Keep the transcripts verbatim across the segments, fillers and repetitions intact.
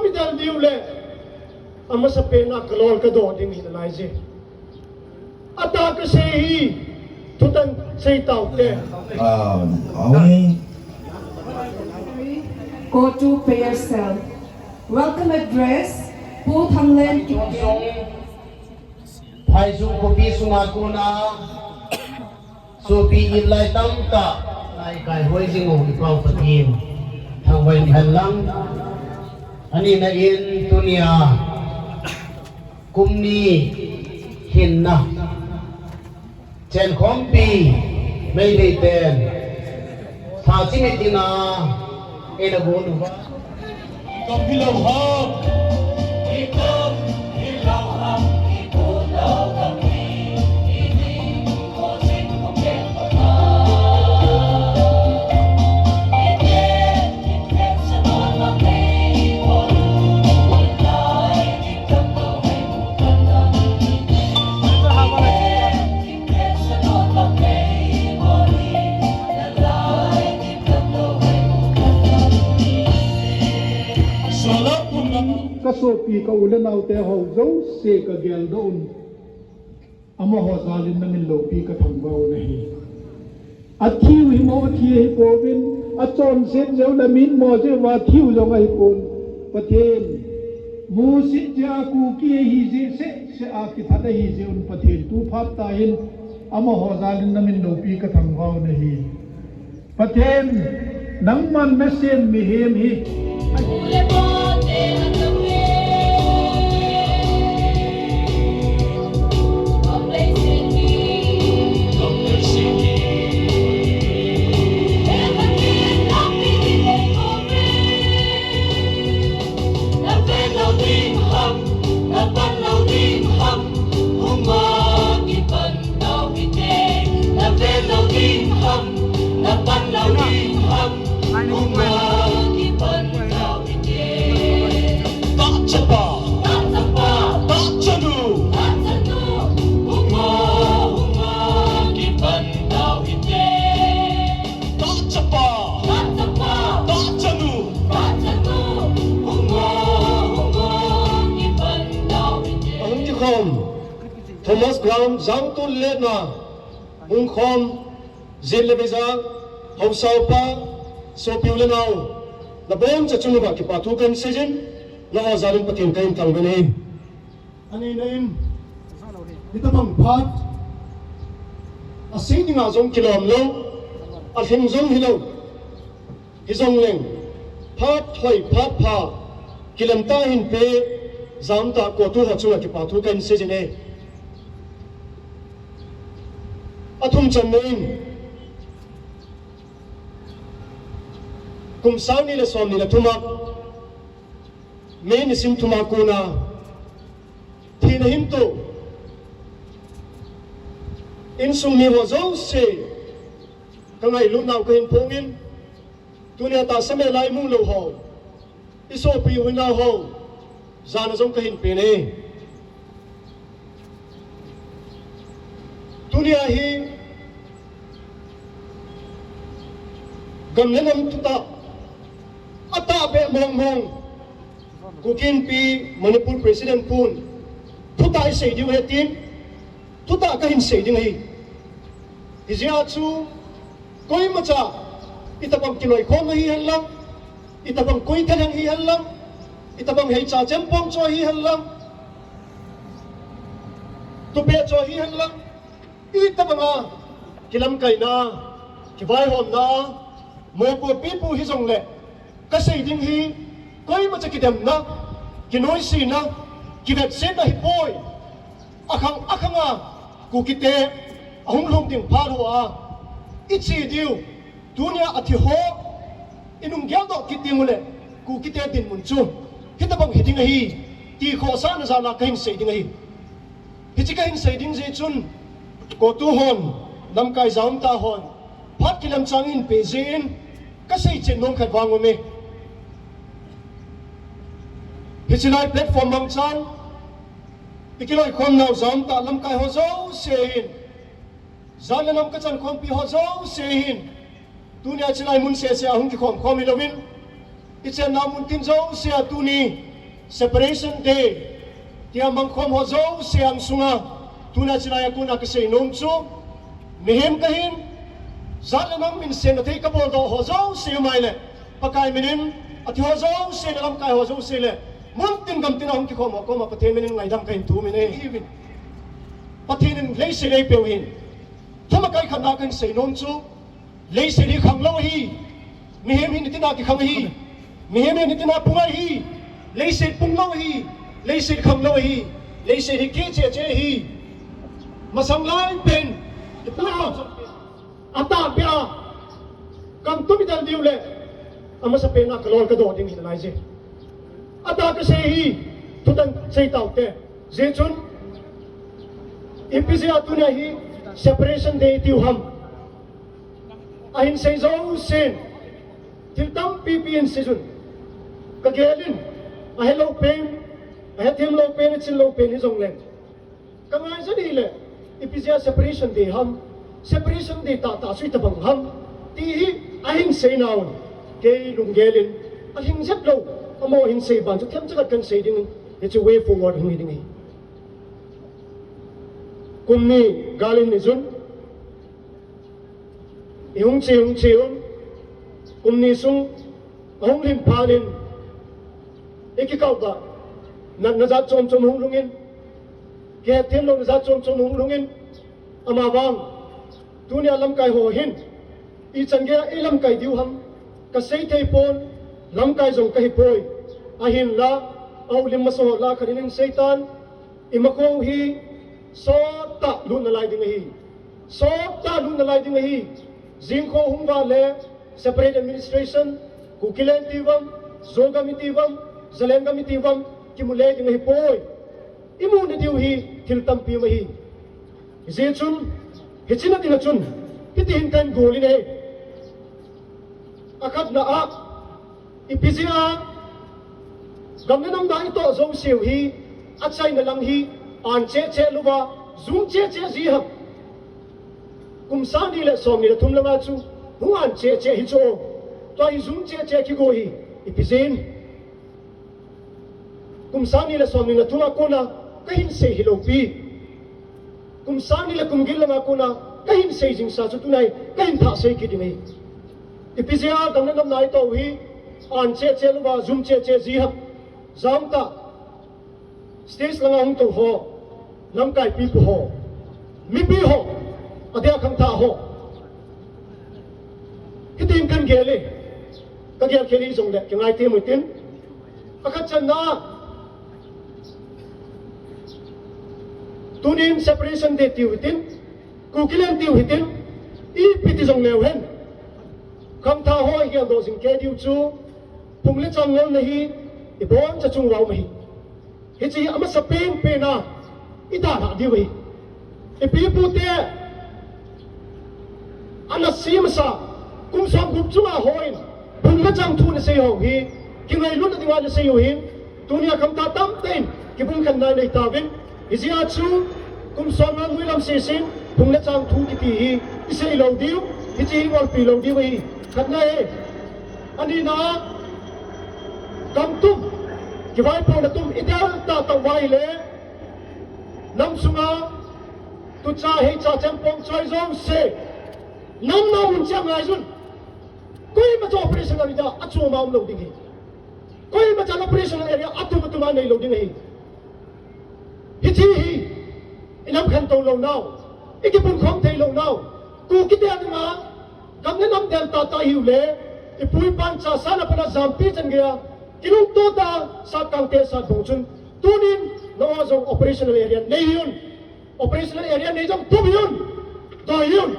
Midal diu le, amasapen a kalol kadoh ding hi nalai je. Atah kasei hi, thutan sei taute. Ah, ahung. Go to prayer cell. Welcome address, Pu Thanglen Kipgen. Phaijung khopi sunga kona sopi inlai tamtah, lai kai hoi jing u i Pau Pathen thangvah in hen lang. Ani na in tunia kum ni hinna chenkhompi Meitei ten sa chimit ina eina bol uva. Ka sopi ka u le naote ho jouse ka geldoh un. Amaho jalin na min loupi ka thangvah u ahi. Athiu hi mo, athi ahi pouvin, achonset jeh u le min mo jeh uva thiu jong ahi pon. Pathen, musit jeh a Kuki ahi jeh seh seh a kithat ahi jeh un Pathen tu phat tah in amaho jalin na min loupi ka thangvah u ahi. Pathen, nangman nasem mihem hi. Ahung kikhom Thomas Ground, Jangtun Letna, hung khom, Jin le Beija, Haosa upa, sopi u le nao, naboncha chunguva kipa thu kahin seijin, naho jalin Pathen kahin thangvah in. Ani na in, hitobang phat, asei dinga jong kilom lou, alhing jong hilou. Hijongleng, phat hoi, phat pha, kilem tah hin pe, jam tah CoTU ho chunga kipa thu kahin seijin e. Athum channa in, kum sang ni le som ni le thum a, May nisim thum a kona, thina hin toh, insung mi ho jouse, ka ngailutnau kahin phongin, tunia tahsa mel a imu lou ho, i sopi u i nao ho, jana jong kahin pen e. Tunia hi gam le nam thutah, atahbeh mong mong, Kuki Inpi Manipur President pun thutah isei diu ahi tin, thutah kahin sei ding ahi. Hijeh a chu, koimacha, itobang kiloikhom ahi henlang, itobang koi thalheng hi henlang, itobang heicha chempong cho hi henlang, tupeh cho hi henlang, itobanga kilamkaina, kivaihomna, mopopipu hijongle, kasei ding hi, koimacha kidemna, kinoisena, kivetsetna hipoi. Akhang akhanga Kukite ahung lhung ding phat uva, iche diu, tunia athi ho inung geldoh kit ding ule, Kukite dinmun chu hitobang hiding ahi, ti khohsahna jal a kahin sei ding ahi. Hiche kahin sei ding jeh chun, CoTU hon, lamkai jaumtah hon, phat kilemchang ihin pe jeh in, kasei chet nom khat vang aume. Hiche lai platform mangchan, ikiloikhomnau jaumtah lamkai ho jouse hin, jat le nam kachankhompi ho jouse hin, tunia hiche lai mun sese a hung kikhom khom hilouvin, ichenna mun tin jouse a tuni, Separation Day tia mangkhom ho jouse angsunga, tuna chilai a kona kasei nom chu, mihem kahin, jat le nam in semna thei kabol doh ho jouse um ahile, Pakai minin, athi ho jouse le lamkai ho jouse le, muntin gamtin a hung kikhom ho koma Pathen minin ngaidam kahin thum in ahi. Pathen in leiset eipeu hin, thum a kai khatna kahin sei nom chu, leiset hi khang lou ahi. Mihem hi nitin a kikhang ahi. Mihem hi nitin a pung ahi. Leiset pung lou ahi. Leiset khang lou ahi. Leiset hi keh cheh cheh ahi. Masang lai pen, atahbeh a, gamtum idel diu le, amasapen a kalol kadoh ding hi nalai je. Atah kasei hi, thutan sei taute. Hijeh chun, ipi jeh a tunia hi Separation Day tiu ham, ahin sei jousen, thil tampipi ahin seijun, kagel in, ahelou pen, ahethem lou pen, achin lou pen hijongleng, kangaijat hile, ipi jeh a Separation Day ham, Separation Day tahtah chu itobang ham, ti hi ahin sei nauvin, kei lunggel in, alhing jep lou, amaho ahin sei ban chu themcha khat kahin sei dingin, hichu way forward hung hi ding ahi. Kum ni gal in ijun, ihung che, hung che un, kum ni sung ahung lhin phat in, ikikah uva, natna jat chom chom hung lhungin, kihethem louna jat chom chom hung lhungin, amavang, tunia lamkai ho hin, ichan geiya eilamkai diu ham, kasei thei pon, lamkai jong kahipoi, ahinla, ahoulim masa ho lah a khat in ahin seitan, imakou hi, sottah lut nalai ding ahi. Sottah lut nalai ding ahi. Jingkho hung uva le, separate administration, Kukiland iti uvam, Zogam iti uvam, Zalengam iti uvam, kimu le ding ahipoi. Imu nadiu hi, thil tampi um ahi. Hijeh chun, hiche na dinga chun, hiti hin kahin gol in ahi. Akhatna a, ipi jeh a, gam le nam na itoh jouseu hi, achaina lang hi, an cheh cheh louva, jum cheh cheh ji ham. Kum sang ni le som ni le thum langa chu, hung an cheh cheh hi chu. Tua hi jum cheh cheh kigo hi, ipi jeh in. Kum sang ni le som ni le thum a kona, kahin sei hilou pi. Kum sang ni le kum get langa kona, kahin sei jingsa chu tunai, kahin thah sei kit ding ahi. Ipi jeh a gam le nam na itoh hi, an cheh cheh louva, jum cheh cheh ji ham. Jamtah, stage langa hung tou ho, lamkai pipu ho, mipi ho, adeh a khangthah ho. Hitin kahin gel e, kagel khel hijongle, kingai temu tin. Akhat channa, tunin Separation Day tiu hitin, Kukiland tiu hitin, ipi ti jongleu hen, khangthah ho igeldoh jing kei diu chu, phung le chang ngolna hi, iboncha chung uva um ahi. Hiche hi amasapen pen a, idalhah diu ahi. Ipi ipute, ana sem masa, kum som gup chunga hon, phung le chang thu nasei ho hi, kingailutna dinga nasei u ahin, tunia khangthah tamtah in, kibung khenna nei tauvin, hijeh a chu, kum som nga noilam sesen, phung le chang thu kiti hi, isei lou diu, hiche hi ngolpi lou diu ahi, khatna e. Anina, gam tum, kivaipohna tum, idel tahtah uva ahile, nam sunga, tucha heicha chempong choi jouse, nam na mun chang ngaijun. Koimacha operational area achom a um lou ding ahi. Koimacha operational area atum atum a nei lou ding ahi. Hiche hi, inam khantou lou nau, ikipunkhom thei lou nau, Kukite dinga, gam le nam del tahtah ahiu le, ipu ipan chasana pana jampi chan geiya, kilungto tah a, Sapkangte sat bang chun, tunin, nangho jong operational area nei hih un, operational area nei jong tum hih un, doi hih un.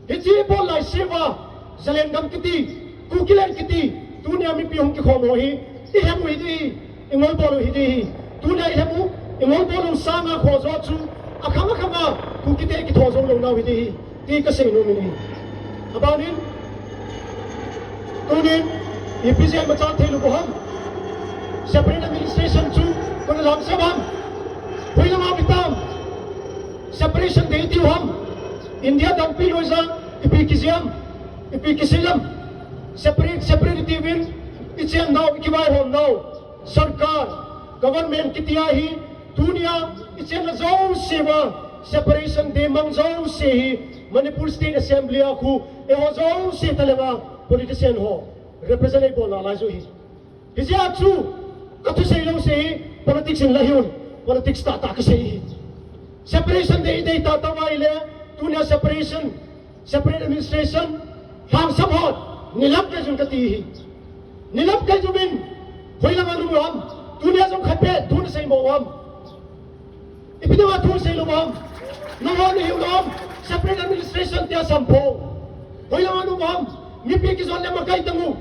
Hiche ibol laiseuva, Zalengam kiti, Kukiland kiti, tunia mipi hung kikhom ho hi, ihem u hiding ahi, ingolbol u hiding ahi. Tunia ihem u, ingolbol u sanga khojo chu, akhang akhanga, Kukite kitho jou lou nau hiding ahi, ti kasei nom in ahi. Abanin, tunin, ipi jeh a imachat thei lou u ham. Separate administration chu, kona lamsem ham. Hoilanga um hitam. Separation Day itiu ham. India dampi loija, ipi kijih ham, ipi kisei ham. Separate, separate itiuvin, ichen nau, ikivaihom nau. Sarkar, government kiti ahi, tunia ichenna jouse uva separation dei mang jouse hi Manipur State Assembly a khu eiho jouse talanga politician ho represent eibolna lai chu hi. Hijeh a chu kathusei jouse hi politics in la hiun, politics tahtah kasei hi. Separation dei, dei tahtah uva ahile, tunia separation, separate administration, lhangsam hon, nilam kei jun kati hi. Nilam kei jun in, hoilanga nu ham, tunia jong khat beh thu nasei mo ham. Ipi dinga thu sei lou ham. Nangho nahiu lou ham. Separate administration tia samphong. Hoilanga nu ham. Mipi kijot le makai tang u.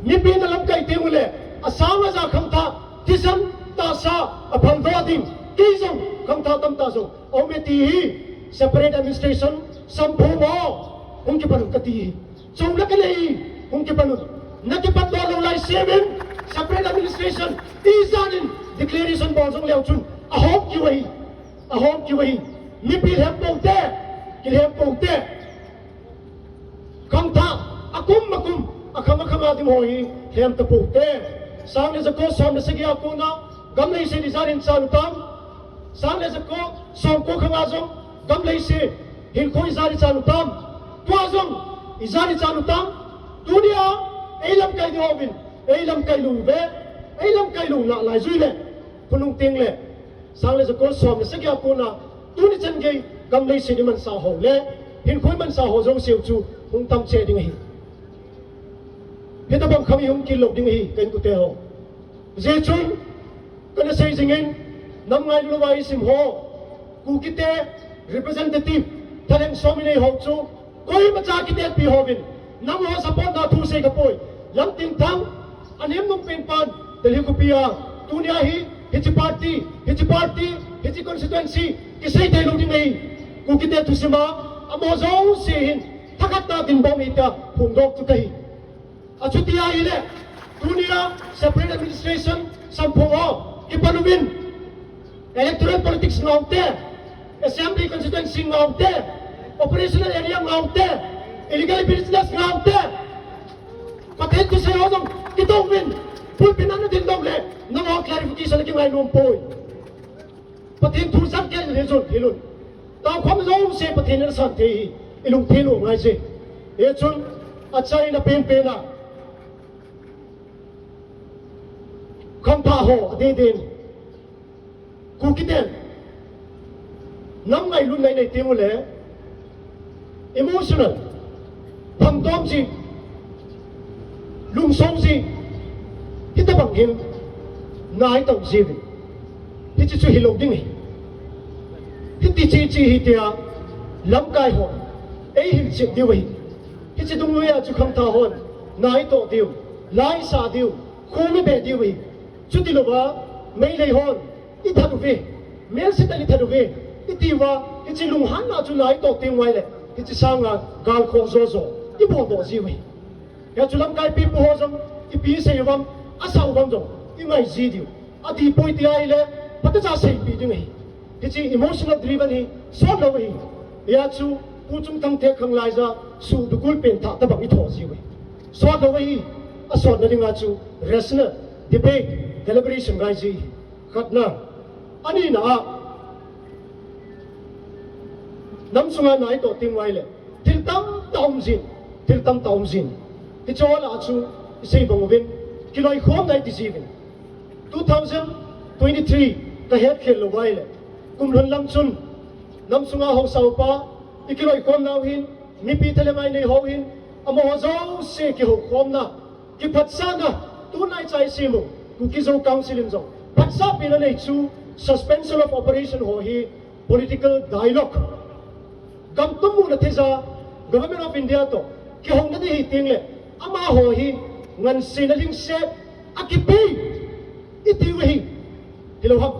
Mipi nalamkai teng ule, asang aja khangthah, thisan tahsa, aphaldoh ding, kei jong khangthah tamtah jong aume ti hi, separate administration samphong o, hung kipan un kati hi. Chule kanei, hung kipan un. Nakipat doh lou laiseu in, separate administration, ijanin declaration bol jong leu chun, ahom kit u ahi, ahom kit u ahi. Mipi lhem pou te, kilhem pou te. Khangthah, akum akum, akhang akhang a ding ho hi, lhem tapou te. Sang le jako som le sagi a kona, gam leiset ijat in chan u tam. Sang le jako som ko khang a jong, gam leiset, hinkho ijat in chan u tam. Tua jong, ijat in chan u tam. Tunia, eilamkai ding hovin, eilamkai lou ve, eilamkai lou nalai jui le, khonung teng le. Sang le jako som le sagi a kona, tuni chan gei, gam leiset imansa ho le, hinkho imansa ho jouseu chu, hung tam cheh ding ahi. Hitabang kham ihung kit lou ding ahi, ka inkote ho. Hijeh chun, kana sei jingin, nam ngailu louva isim ho, Kukite, representative, thalheng som inei ho chu, koimacha kitelpi hovin, nangho support na thu sei kapoi. Lamtin thang, anem nung pen pan, Delhi khopi a, tunia hi, hiche party, hiche party, hiche constituency, kisei thei lou ding ahi. Kukite thusim a, amaho jouse hin, thakhat tah in bom hitia, phongdoh chu kahi. Achuti ahile, tunia separate administration samphong o, kipan uvin. Electoral politics ngau te, assembly constituency ngau te, operational area ngau te, illegal business ngau te. Pathen thusei ho jong kitoh uvin, pulpit a nading dong le, nangho clarification kingai nom poi. Pathen thu jat gel le jong hilun. Tao khom jouse Pathen in asan thei hi, ilungthim u ngai je. Hichun, achaina penpen a. Khangthah ho, adeh deh in. Kukiten. Nam ngailutna inei teng ule. Emotional. Phangtom ji. Lungsong ji. Hitabang hin. Naitong jiuvin. Hiche chu hilou ding ahi. Hiti chi chi hitia. Lamkai hon. Eihil cheh diu ahi. Hiche dungjuia chu khangthah hon. Naitoh diu. Laisah diu. Khomi be diu ahi. Chutilouva. Meitei hon. Ithat uve, melsetah in ithat uve, itiuva, hiche lunghanna chu naitoh teng uva ahile, hiche sanga galkhoh jojo, ibol doh jiuve. Hia chu lamkai pipu ho jong, ipi sei uvam, asah uvam jong, ingai ji diu. Adih poi tia ahile, phatecha seipeh ding ahi. Hiche emotional driven hi, sot lou ahi. Hia chu, Pu Chungthang Thekkhang laija, suh dukul pen thah tobang ithoh jiuve. Sot lou ahi, asotna dinga chu, rational, debate, deliberation ngai ji. Khatna, anina a, nam sunga naitoh teng uva ahile, thil tamtah um jin, thil tamtah um jin. Hiche ho lah a chu, isei bang uvin, kiloikhomna iti jiuvin. Two thousand twenty-three, kahet khel lou uva ahile, kum lhun lang chun, nam sunga haosa upa, ikiloikhomnau hin, mipi thalheng a inei ho hin, amaho jouse kihoukhomna, kiphatsahna, tunaicha isem u, Kuki Zo Council in jong, phatsahpina nei chu, suspension of operation ho hi, political dialogue. Gam tum muna theija, Government of India toh, kihouna ding ahi teng le, amaho hi, ngansena lhingset, akipe, itiu ahi, hilou ham.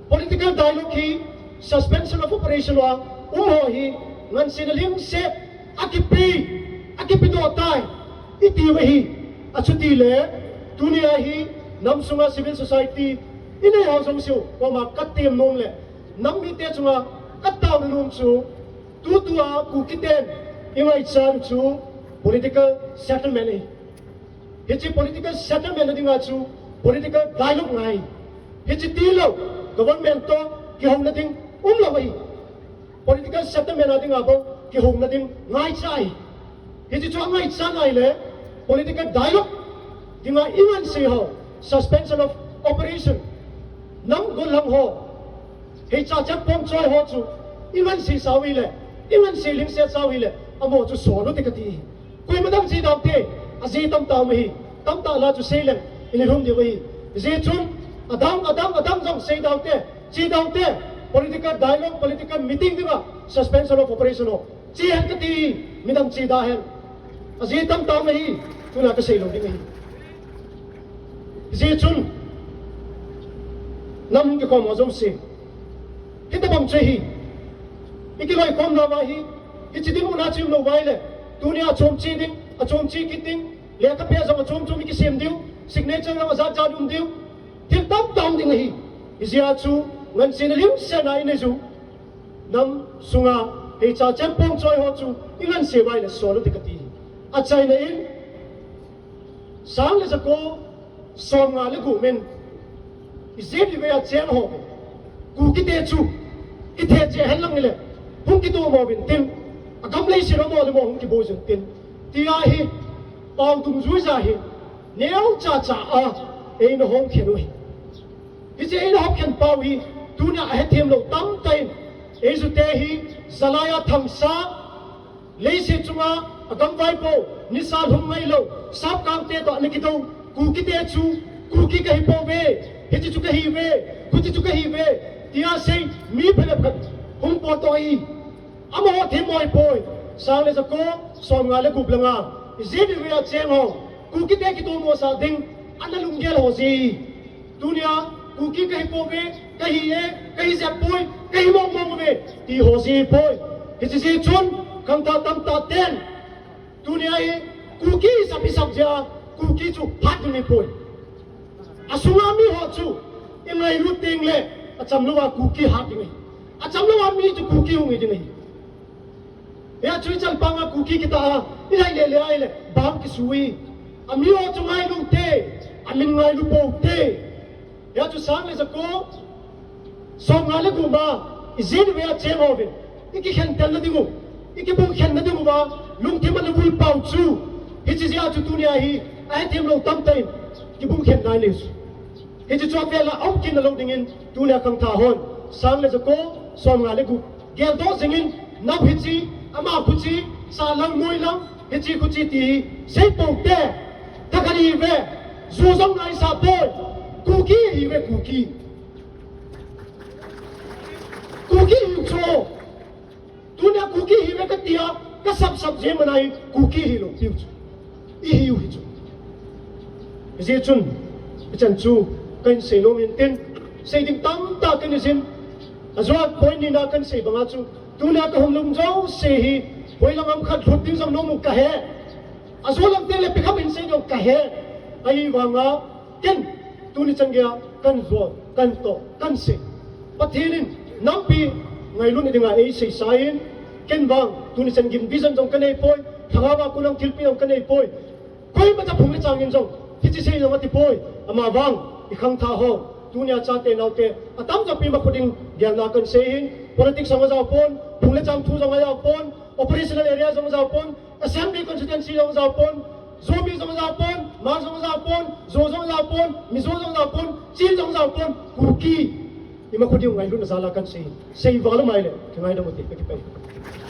Political dialogue hi, suspension of operation a, um ho hi, ngansena lhingset, akipe, akipe doh tai, itiu ahi, achuti le, tunia hi, nam sunga civil society, inei ho jouseu, koma katem nom le, nam mite chunga, kataona nom chu, tutua, Kukiten, ingaichat u chu, political settlement ahi. Hiche political settlement a dinga chu political dialogue ngai. Hiche tilou, government toh kihouna ding umlou ahi. Political settlement a dinga bou kihouna ding ngaicha ahi. Hiche chu angaicha ngai le political dialogue dinga ingansei ho, suspension of operation. Nam gollhang ho, hiche chempong choi ho chu ingansei sau hile, ingansei lhingset sau hile, amaho chu sol u te kati. Koima dang che dau te, aji tamtah um ahi, tamtah la chu seileng, inilhum diu ahi. Hijeh chun, adang, adang, adang jong sei dau te, che dau te, political dialogue, political meeting dinga, suspension of operation ho. Che hen kati, midang che da hen. Aji tamtah um ahi, tuna kasei lou ding ahi. Hijeh chun, nam hung kikhom ho jouse, hitobang chu ahi, ikiloikhomna uva hi, hiche dinmun a chu um lou uva ahile, tunia achom che ding, achom che kit ding, lekhape jong achom chom ikisem diu, signature jong ajat jat um diu, thil tamtah um ding ahi. Hijeh a chu, ngansena lhingsetna inei u, nam sunga, hiche chempong choi ho chu, ingansei uva ahile sol u te kati. Achaina in, sang le jako, somnga le gup in, ijat ivei a cheng ho, Kukite chu, kithe cheh hen lang hile, hung kitomo uvin tin, agam leiset a mo le mo hung kiboi jing tin, tia hi, pao dungjuia jeh hin, neocha cha a, eina hom khen u ahi. Hiche eina hom khen pau hi, tunia ahethem lou tamtah in, eijute hi, jalai a thangsa, leiset chunga agam vaipo, nisa lhum ngailou, sapkangte toh ana kidou, Kukite chu, Kuki kahipouve, hiche chu kahiuve, khuche chu kahiuve, tia sei mi phabep khat hung potdoh ahi. Amaho themmo ahipoi, sang le jako, somnga le gup le nga, ijat ivei a cheng ho, Kukite kitomosah ding, ana lunggel ho jeh ahi. Tunia, Kuki kahipouve, kahi e, kahi jep poi, kahi mong mong uve, ti ho jeh ahipoi. Hiche jeh chun, khangthah tamtah ten, tunia hi, Kuki hisap hisap jeh a, Kuki chu hat ding ahipoi. Asunga miho chu, ingailut tengle, achamlouva Kuki hat ding ahi. Achamlouva mi chu Kuki hung hi ding ahi. Hijeh chun ichan panga Kuki kitah a, ilhai le le ahile, bang kisui. Amiho chu ngailu te, amin ngailu pou te. Hijeh chun sang le jako, somnga le gup a, ijat ivei a cheng uvin, ikikhentelna dingu, ikibungkhenna dinguva, lungthim ana vulpau chu, hiche jeh a chu tunia hi, ahethem lou tamtah in, kibungkhenna inei u chu. Hiche chu avel a aum kit nalou dingin, tunia khangthah hon, sang le jako, somnga le gup, geldoh jingin, nam hiche, ama khuche, sahlang noilang, hiche khuche ti hi, seipou te, thakhat ihiuve, ju jong ngaisah poi, Kuki ihiuve, Kuki. Kuki ihiu chu. Tunia Kuki ihiuve katia, kasap sap jeh mana hi Kuki hilou piu chu. Ihiu hi chu. Hijeh chun, hichan chu, kahin sei nom in tin, sei ding tamtah kahin jin. Ajou a point nina kahin sei banga chu, tunia kahung lhung jouse hi, hoilang ham khat lhut ding jong nom u kahe. Ajou lang tengle ipi ham hin sei ding kahe. Ahivanga, ken, tuni chan geiya, kahin jou, kahin toh, kahin sei. Pathen in, nampi, ngailutna dinga eiseisa in, ken vang, tuni chan gin vision jong kanei poi, lhagao a kon a thilpeh jong kanei poi. Koimacha phung le chang in jong, hiche sei jong ati poi, amavang, ikhangthah ho, tunia chate naote, atamjo pi makhu ding, gelna kahin sei in, politics jong ajao pon, phung le chang thu jong ajao pon, operational area jong ajao pon, Assembly constituency jong ajao pon, Zomi jong ajao pon, Hmar jong ajao pon, Zo jong ajao pon, Mizo jong ajao pon, Chin jong ajao pon, Kuki. Imakhu diu ngailutna jal a kahin sei, sei val u mai le, kingaidam u hite, kakipah e.